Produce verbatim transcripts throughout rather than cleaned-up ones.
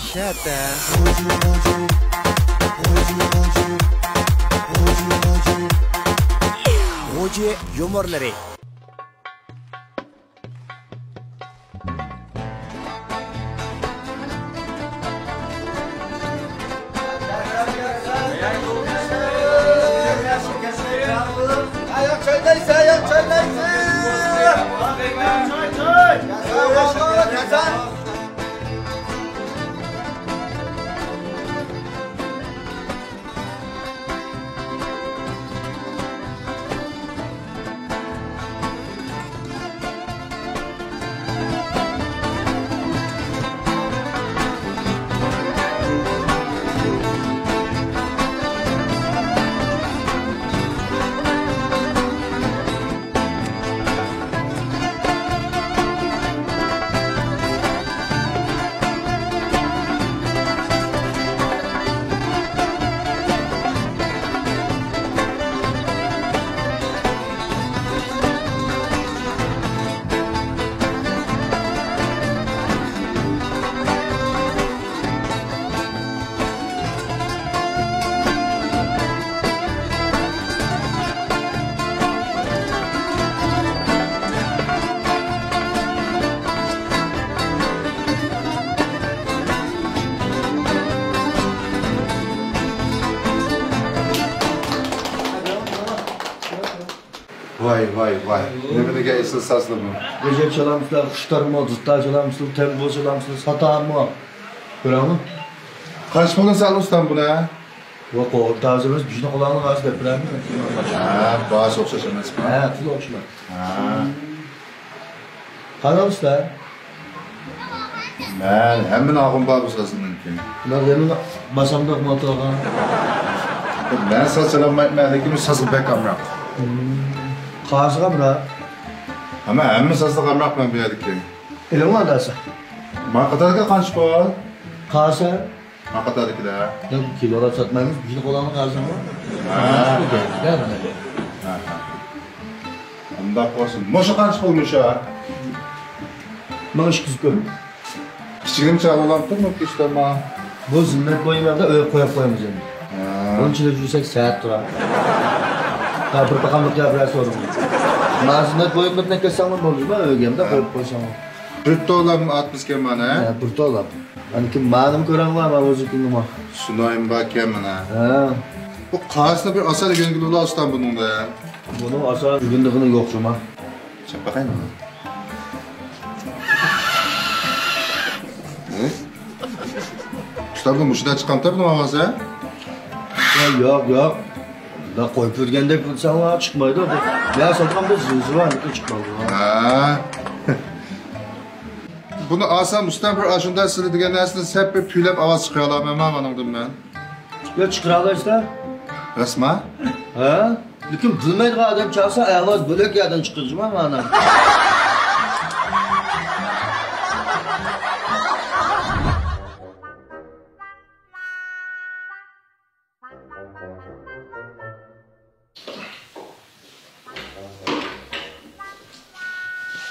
شەتە. غۇجى يۇمۇرلىرى. ۋاي، ۋاي، ۋاي. نېمە دېگەن ئېسىل سازلىرى بۇ. غېجەك چالامسىلەر، خۇشتارمۇ، دۇتار چالامسىلەر، تەمبۇر چالامسىلەر، ساتارمۇ. كۆرەڭمۇ؟ قانچە پۇلدىن سالدى ئۇستام بۇنى؟ ۋە قورۇ تازىمىز بىزنى قولانغا ھازىر دەپ بېرەمدۇ؟ ھە، باھاسى ئوخشاش ئەمەسمۇ؟ ھە، پۇلى ئوخشىمايدۇ. ھە. قانداق ئۇستا؟ مەن ھەممىنى ئالغۇم بار بۇ سازنىڭكى. مەن يەنە باسامدۇق موتورغا. مەن ساز چالالمايمەن، لېكىن بۇ سازغا بەك ئامراق. قازىغا بىرار. ھەممە، ھەممە سازلىق ئامراق مەن بۇ يەردىكى. ئېلىڭلار دەسە. ما قاتارغا قانچە پۇل؟ قازا. ما قاتارىكىلەر. ياق، كىلولاپ ساتمايمىز، بىزنى قولانغا قازىڭلار. ھە. ھە، ھە. ئۇنداق بولسۇن. مۇشۇ قانچە پۇل مۇشۇ؟ ماڭا ئىككى يۈز كۆرۈڭ. كىچىكىنىمچە ئالامتىمۇ كىشىلەر ما؟ بۇ زىننەت بويىمەن دە ئۆيگە قويۇپ قويىمىز ئەمدى. ھە. بۇنچىلىك يۈرسەك سەت تۇرار. ھە، بىر پاقاملىق گەپ بىلەن سورىدىم. ما زىننەت بويىمىزنى كەتسەڭلار بولدى ما ئۆيگە ئەمدى ھە. قويۇپ قويساڭلار. بىر تولام ئاتمىز كەن مانا. ھە، بىر تولام. ئانىكى مانىمۇ كۆرەڭلار ما ئۆزىكىنىمۇ. سۇنايىم بار كەن مانا. ھە. بۇ قايسىنى بىر ئاسان ئۆگەنگىلى بولار ئۇستام بۇنىڭدا؟ بۇنىڭ ئاسان ئۆگىنىدىغىنى يوق جۇما. چاپ باقايمۇ؟ ھە؟ ئۇستام بۇ مۇشۇنداق چىققانتا بۇنىڭ ئاۋازى؟ ياق، ياق، ياق. بۇنداق قويۇپ يۈرگەندەك بولساڭلار چىقمايدۇ. يا ساتقان بىر زىلزىلە چىقمايدۇ. ھە. بۇنى ئالسام ئۇستام بىر ئاشۇنداق سىلى دېگەن نەرسىنى سەپ بىر پۈيلەپ ئاۋاز چىقىرالامەن مانىڭدىن مەن. يا چىقىرالايسىلەر؟ راستما؟ ھە؟ لېكىن بىلمەيدىغان ئادەم چالسا ئاۋاز بۆلەك يەردىن چىقىدۇ جۇما مانا.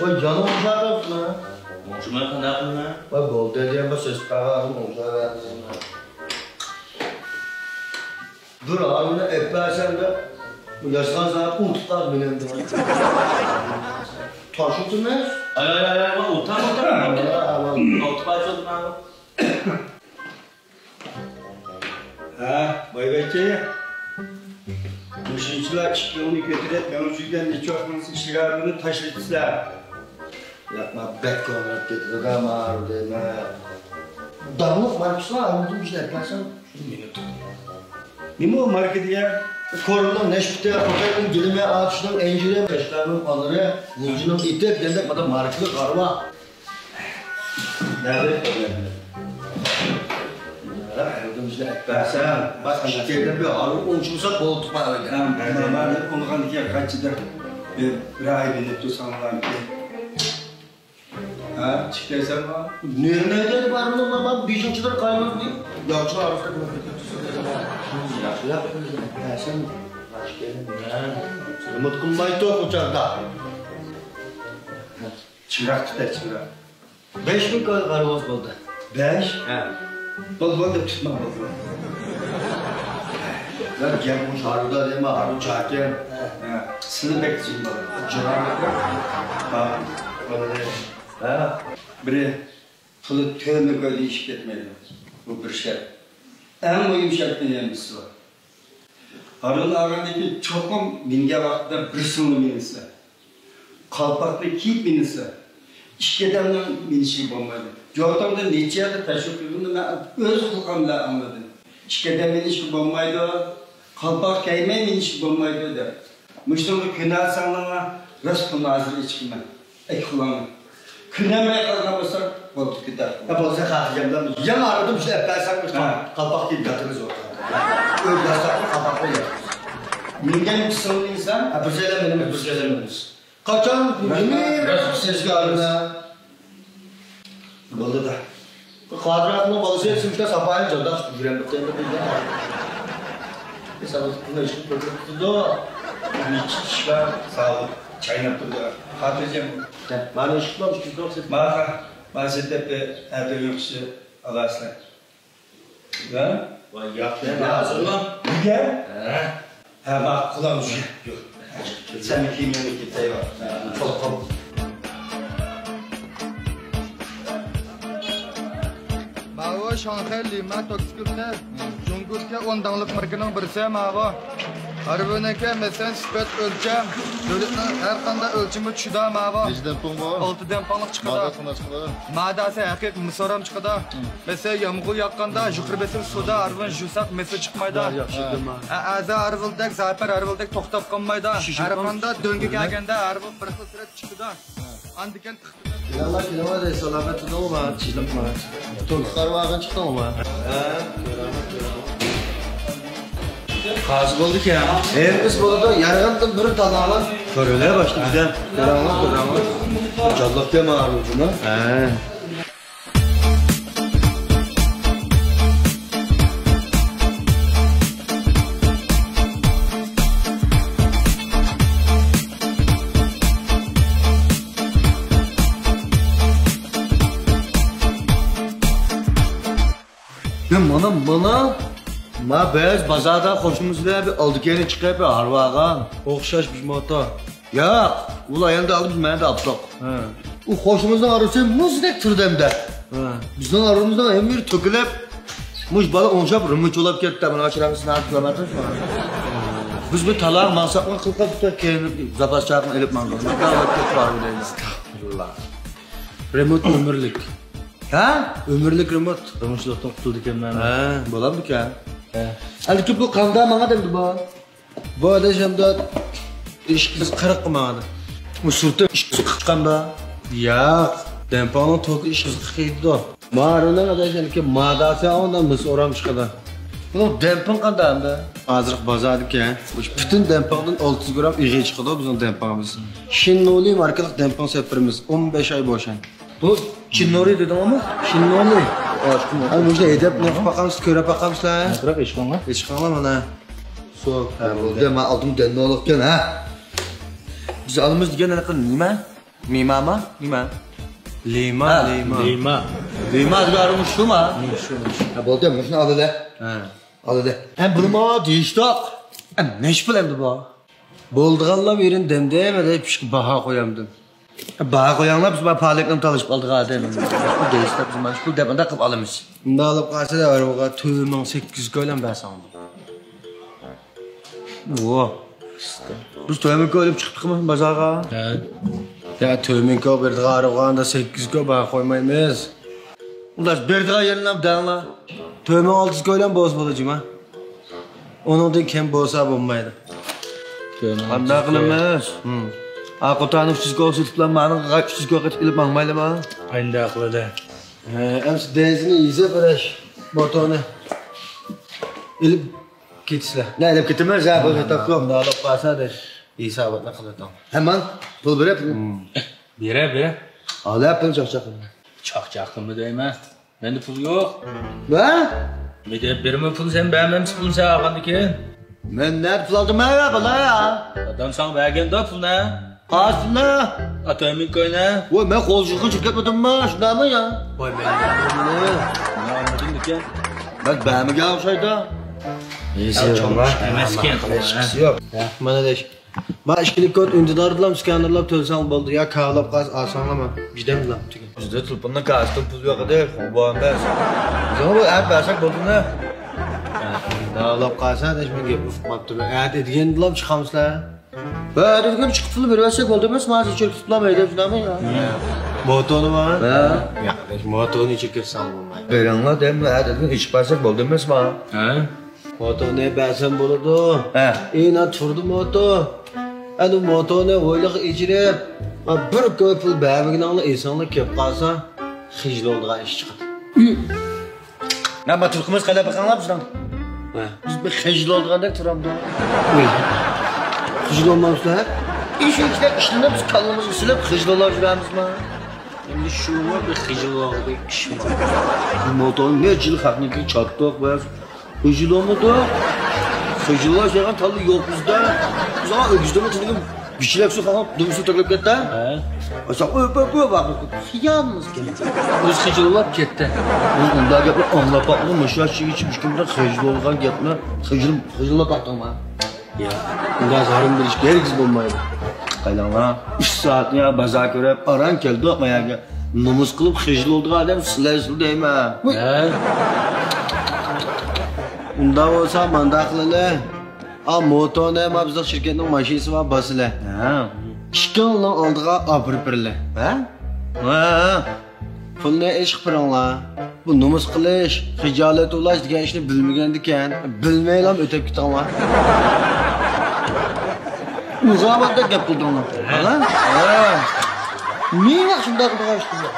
ۋاي جانىم ئوڭشاۋەرسىنا. ئوڭشىماي قانداق قىلىمەن؟ ۋاي بولدى دېگەن بىر سېسىپ قالغان ئوڭشاۋەرسىنا. بىر ھارۋىنى ئەپەرسەم دەپ ياسىغان زادى ئۇنتۇپ قالدى مېنىڭ. تاشلىدىمىز. ئاي ئاي ئاي ئاي ئۇنتۇپ قالدى. ئۇنتۇپ قالدى. ھە، بايۋەچچە. مۇشۇنچىلا ئىككىڭنى كۆتۈرۈپ، مەن ئۈزۈلگەن نېچوكنىڭ ئىشىكارىنى تاشلىتىسىلەر. ياق، ما بەك كۆڭلۈم كېتىدۇ-دە، ماۋۇ دەيمەن. داڭلىق ماركىسىغا ئالمىدىم، بىزنى ئەپەرسەن، شۇ مېنى تۇت. نېمە ئۇ ماركا دېگەن؟ كورلىنىڭ نەشپۈتى، خوتەننىڭ گىلىمى، ئاتۇشنىڭ ئەنجۈرى، قەشقەرنىڭ ئانىرى، غۇلجىنىڭ ئېتى دېگەندەك مانا ماركىلىق ھارۋا. نەدە؟ ھە، ئەمدى بىزنى ئەپەرسەن، بەس ئىككىدىن بىر ھارۋا ئوڭشىمىساق بولدى، مانا. ھە، مانا ئوڭغاندىكىن قانچە دەپ بىر، بىر ئاي بىلىپ تۇرساڭلار. ھە، چىقىسەنما؟ نېمە دەيدۇ بارمۇ، ماما بېشىڭچىلار قايمىدى. ياخشىلار ئارىسىدا بولۇپ كېتىپسىز. ياخشىلار ئەسەن ياخشى كەلدىم. ئۈمىد قىلمايتتۇق ئۇ چاغدا. چىراغ تۇتە، چىراغ. بەش مىڭ كوي غەرۋاز بولدى. بەش؟ ھە. بولدى، بولدى، تۇتما، بولدى. يا گەپ مۇشۇ ھارۋىدا دەيمەن، ھارۋا چاكەن. سىلى بەك جىم بولدى. جاراڭ. ھە، بىرى پۇلى تۆمە كۆيدە ئېشىپ كەتمەيدۇ. بۇ بىر شەرت. ئەڭ مۇھىم شەرتنى يەنە بىرسى بار. ھارۋىنى ئالغاندىن كېيىن چوقۇم مىنگەن ۋاقتىدا بىر سىڭلى مىنسە. قالپاقنى كىيىپ مىنسە. ئىككى ئادەمنىڭ مىنىشىگە بولمايدۇ. جوتاڭدا نەچچە يەردە تەشۋىق قىلغىنىنى مەن ئۆز قۇلىقىم بىلەن ئاڭلىدىم. ئىككى ئادەم مىنىشكە بولمايدۇ. قالپاق كىيمەي مىنىشكە بولمايدۇ دەپ. مۇشۇنىڭغا كۆنەلسەڭلار راست پۇلنى ھازىر ئېچىقىمەن. ئەكە قۇلاڭنى. كۆنەلمەي قالغان بولساڭ، بولدى، كېتەر. يا بولسا خاتىرجەم بولۇڭ. يەنە ئارىدا مۇشۇ ئەپ بەرسەڭ، ھە. قالپاق كىيىپ ياتىمىز ئورتادا. ئۆز ياساقلىق قالپاق بىلەن ياتىمىز. مىنگەن ئىككى سىڭلى ئىنسان، ھە، بىر جايدا مىنىمىز، بىر جايدا مىنىمىز. قاچان؟ ھە. نېمە؟ راست سىزگە ئارىدا. بولدى دە. قادىر ئاكىنىڭ بالىسى شۇنچە ساپايى جانداق تۇتۇپ يۈرەمدۇ دەيمەن. ساۋۇت پۇلنى ئىشقىلىپ كۆتۈرۈپ تۇتىدۇ. ئىچكى ئىشلار ساۋۇت چايناپ تۇرىدۇ. خاتىرجەم. مانا ئىشقىلىپ ئىككى يۈز سوم سېتىپ. مانا، مانا سېتىپ، ئەتە يوقىسى ئالاسىلەر. ھە؟ ۋاي، ياق، ياق، ھازىرلا. نېگە؟ ھە. ھە، ماقۇل، قۇلام شۇ. ياق. سەن كىيىملەرنى كىيىپ تەييار. چوقۇم. ماۋۇ شاڭخەي لىما توكسىكلىتى. جۇڭگودىكى ئون داڭلىق ماركىنىڭ بىرسى ماۋۇ. ھارۋىنىڭكى مەسىلەن سۈپەت ئۆلچەم، دۆلەتنىڭ ھەر قانداق ئۆلچىمى چۈشىدۇ ماۋۇ. نەچچە دەمپىڭ بۇ؟ ئالتە دەمپىڭلىق چىقىدۇ. ماداسى قانداق چىقىدۇ؟ ماداسى ھەقىقىي مىسورام چىقىدۇ. مەسىلەن يامغۇر ياغقاندا يۇقىرى بېسىم سۇدا ھارۋىنى يۇساق مەسىلە چىقمايدۇ. ھە، ياخشى. ئە، ئەزا ھارۋىلدەك، زەپەر ھارۋىلدەك توختاپ قالمايدۇ. ھەر قانداق دۆڭگە كەلگەندە ھارۋىل بىر خىل سۈرەت چىقىدۇ. ئاندىكىن كېلىڭلار، كېلىڭلار، سالامەت تۇرۇڭلار. تۇرۇپ قارىۋالغان چىقتىڭلارمۇ؟ ھە، كۆرەڭلار، كۆرەڭلار. قازى بولدىكەن. ھېرىمىز بولىدۇ، يارىغاندىن بىر تاللاڭلار. كۆرۈلە باشلىدى. كۆرەڭلار، كۆرەڭلار. جانلىق كەلمە ئارۇجۇما. ھە. يا مانا، مانا. ما بىز بازاردا قوشنىمىز بىلەن بىر ئالدى كەينى چىقىپ ھارۋاغان. ئوخشاش بىز موتو. ياق، ئۇلار يەنە ئالدى، بىز مەنە ئاپتۇق. ھە. ئۇ قوشنىمىزنىڭ ھارۋىسى مۇزدەك تۇردى ئەمدى. ھە. بىزنىڭ ھارۋىمىزنىڭ ھەممە يېرى تۆكۈلۈپ، مۇش بالا ئوڭشاپ رېمونت يوللاپ كەتتى. مانا شۇ رەڭگىسىنى ھازىر كۆرمەپتىمىز. بىز بۇ تالاغا ماڭساقمۇ قىلقاپ كېيىن زاپاس چاقىنى ئېلىپ ماڭدۇق. ئەستەغپۇرۇللا. رېمونت ئۆمۈرلۈك. ھە؟ ئۆمۈرلۈك رېمونت. رېمونتچىلىقتىن قۇتۇلدىكەنمەن. ھە، بولامدىكەن. ھە. ھەلىكى بۇ قاندا ماڭا دەمدى بۇ؟ بۇ ئاداش ئەمدى ئىش قىزىق قىرىققا ماڭىدۇ. ئۇ سۈرتۈم ئىش قىزىق قىلىققاندا. ياق، دەمپاڭنىڭ توكى ئىش قىزىق قىلىدۇ. مارۇنىڭ ئاداش ئەلكى ماداسى ئاۋۇندا مىس ئورام چىقىدۇ. بۇنىڭ دەمپىڭ قاندا ئەمدى؟ ھازىرقى بازاردىكى مۇشۇ پۈتۈن دەمپىڭدىن ئالتە يۈز گرام ئېغىر چىقىدۇ بىزنىڭ دەمپىڭىمىز. شىننولى ماركىلىق دەمپىڭ سېلىپ بېرىمىز. ئون بەش ئاي بوشاڭ. بۇ چىننورى دېدىڭمۇ؟ شىننورى. ھە، مۇشۇنى ھەيدەپ نېقىپ باقامسىز، كۆرۈپ باقامسىلەر؟ ئازراق ئېچىقىڭلار. ئېچىقىڭلار مانا. سوق. ھە، بولدى. مانا ئالدىم دەننولۇقكەن، ھە. بىز ئالىمىز دېگەن ھېلىقى نېمە؟ مىماما؟ نېمە؟ لىما، ھە. لىما. لىما. لىما دېگەن شۇما؟ شۇ، شۇ. ھە، بولدى، مۇشۇنى ئالىلى. ھە. ئالىدى. ئەم بۇنىمۇ دېيىشتۇق. ئەم نەچچە پۇل ئەمدى بۇ؟ بولىدىغانلا بېرىن دەمدى، مەن پىشقا باھا قويامدىم. باھا قوياڭلار، بىز بۇ پالەكنى تالىشىپ ئالدۇق ھازىر. دېيىشتۇق، بىز مانا شۇ پۇل دەپ ئۇنداق قىلىپ ئالىمىز. ئۇنداق بولۇپ قالسا، ھارۋىغا تۆمىڭ سەككىز كويلام بەرسەڭ. ۋو. بىز تۆمىن كوي ئېلىپ چىقتۇقمۇ بازارغا؟ ھە. يا تۆمىن كوي بېرىدىغان ھارۋىغا ئاندا سەككىز كوي باھا قويمايمىز. ئۇنداق بېرىدىغان يېرىنى دەڭلار. تۆمىن ئالتە يۈز كويلام بولسا بولىدۇ جۇما. ئۇنىڭدىن كەم بولسا بولمايدۇ. قانداق قىلىمىز؟ ھە. ئاقۇتانى ئۈچ يۈز كوي سېتىپلا مانىڭغا ئۈچ يۈز كوي قېتىپ ئېلىپ ماڭمايلىما؟ ئانداق قىلىدۇ. ھە، ئەمسە دەنزىنى يېزىپ بېرىش موتورنى ئېلىپ كېتىسىلەر. نە ئېلىپ كېتىمىز، ھە، بۇ تاپقۇ. مۇنداق ئېلىپ قالسا دەش ھېساباتنى قىلىۋېتىڭ. ھەمان پۇل بېرىپ. بېرە، بېرە. ئالە پۇل چاقچاق قىلما. چاقچاق قىلما دەيمەن. مەندە پۇل يوق. ۋە؟ مەن دەپ بېرىمەن پۇل، سەن بەرمەمسەن پۇلنى سەن ئالغاندىن كېيىن. مەن نەدە پۇل ئالدىم ھە بالا يا؟ دادام ساڭا بەرگەندە پۇلنى. قاسىملا! ئاتايمىن كوينە. ۋوي، مەن قول يۇيغىنى چېكىپ كەتمىدىمما؟ شۇنداقمۇ يا؟ ۋاي، مەن نېمە؟ نېمە ئالمىدىم ئىكەن؟ مەن بەرمىگەن ئوخشايدۇ. يېزىلغان ئەمەسكەن. ھېچقىسى يوق. مانا دەش. ما ئىككىلىك كود ئۈندىدارلام، سكانېرلاپ تۆلىسەڭ بولدى. يا كاۋلاپ قالسا ئالساڭلار ما. بىردەملا تۈگەل. بىزدە تېلېفوننىڭ كارتىدىن پۇل يوق ئىدى. بۇ ئەمەس. بىزمۇ بۇ ئەپ بەرسەك بولدىمۇ؟ كاۋلاپ قالسا دەش، مەن گەپنى ئۇقماپتىمەن. ئەتە دېگەندىلام چىقامسىلەر؟ ھە، دېگەن چىقىپ پۇلنى بېرىۋەتسەك بولدى ئەمەسما؟ ھازىر چۆكۈپ تۇرامەن ھەيدەپ شۇنداقمۇ يا؟ موتونىما؟ ھە. ياق، موتونى چېكىپ سالماي. بېرىڭلار دەم، ھە، دېدىم، ئېچىپ بەرسەك بولدى ئەمەسما؟ ھە. موتونى بەرسەم بولىدۇ. ھە. ئېنا تۇردى موتو. ئەنە موتونى ھويلىغا ئېچىرىپ، بىر كوي پۇل بەرمىگىنىڭلار ئېسىڭلار كېلىپ قالسا، خىجىل بولىدىغان ئىش چىقىدۇ. ھە، ما تۇرقىمىز قايلاپ بېقىڭلار بىزنىڭ. ھە. بىز بىر خىجىل بولىدىغاندەك تۇرامدۇ. ۋاي. خىجىل بولمامسىلەر؟ ئىش ئىشلەپ ئىشلىنىپ بىز كاللىمىزغا سېلىپ خىجىل بولۇپ يۈرەمىزما؟ ئەمدى شۇمۇ بىر خىجىل بولغۇدەك ئىشمۇ؟ موتور نەچچە يىل خەقنىڭكىگە چاتتۇق بىز. خىجىل بولمىدۇق. خىجىل بولۇش دېگەن تاللا يوق بىزدە. بىز ئا ئۆگزىدىمۇ تىنىگىم. بىچىلەك سۇ خەقنىڭ دۈمسۇ تۆكۈلۈپ كەتتى. ھە. ئەسا ئۆپە بۆ ۋاقىت خىيالىمىز كەلدى. بىز خىجىللاپ كەتتى. بىز ئۇنداق گەپنى ئاڭلاپ باقمىدىم. مۇشۇ ياش يىگىت ئىككىمىزدە خىجىل بولغان گەپنى خىجىل، خىجىللاپ باقتىڭما؟ يا، ئۇنداق زارىم بىلىش كېرەكسىز بولمايدۇ. قايلاڭلار، ئۈچ سائەتنى يا بازار كۆرۈپ، ئاران كەلدۇق ما يەرگە. نومۇس قىلىپ خىجىل بولىدىغان ئادەم سىلەرسىلەر دەيمەن. ھە؟ ئۇنداق بولسا مانداق قىلىلى. ئا، موتونى ما بىزنىڭ شىركەتنىڭ ماشىنىسى بار، باسىلى. ھە. ئىككىڭلارنىڭ ئالدىغا ئاپىرىپ بېرىلى. ھە؟ ھە. پۇلنى ئېچىپ بېرىڭلار. بۇ نومۇس قىلىش، خىجالەت ئۇلاش دېگەن ئىشنى بىلمىگەندىكەن. بىلمەيلا ئۆتۈپ كېتىڭلار. ئۇيغۇرئاباتتا گەپ قىلدىڭلار. ھە؟ ھە. نېمە شۇنداق قىلغان ئىشتىڭلار؟